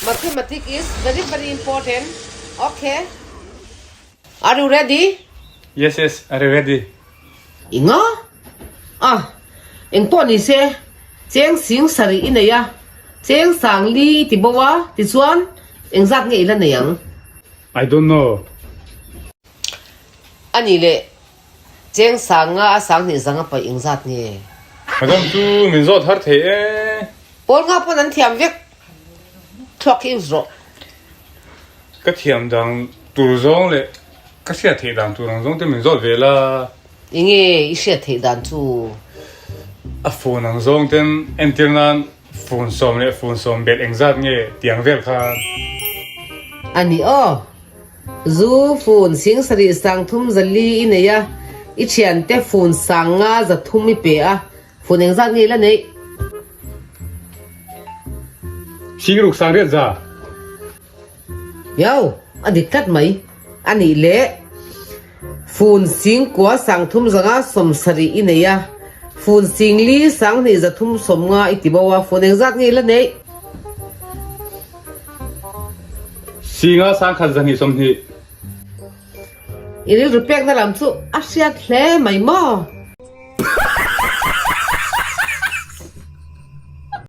Mathematic is very very important. Okay. Are you ready? Yes yes, are you ready? Inga? Ah, eng pawh ni se, cheng sing sarih i nei a, cheng sang li i ti bo a, tichuan engzat nge i la nei ang? I don't know. A nih leh, cheng sang nga a sang hnih zang a paih engzat nge? Madam chu min zawt har thei e. Pawl nga pawn an thiam vek. Thluak hi use rawh. Ka thiam dan tur zawng leh ka hriat theih dan tur ang zawng te min zawt ve la. Enge i hriat theih dan chu? A phone ang zawng ten entir nan phone sawm leh phone sawm belh engzat nge tiang vel khan. A ni aw. Zu phone sing sarih sang thum zali i nei a, i thiante phone sang nga za thum i pe a, phone engzat nge i la neih? Singruk sang riat za. Yo, a dik tlat mai. A nih leh, Fun sing kua sang thum zanga sawm sarih i nei a, fun sing li sang hnih za thum sawm nga i ti bo a, fun engzat nge i la neih? Singa sangkhat zahnih 20. I rilru pekna lam chu a hriat hle mai maw?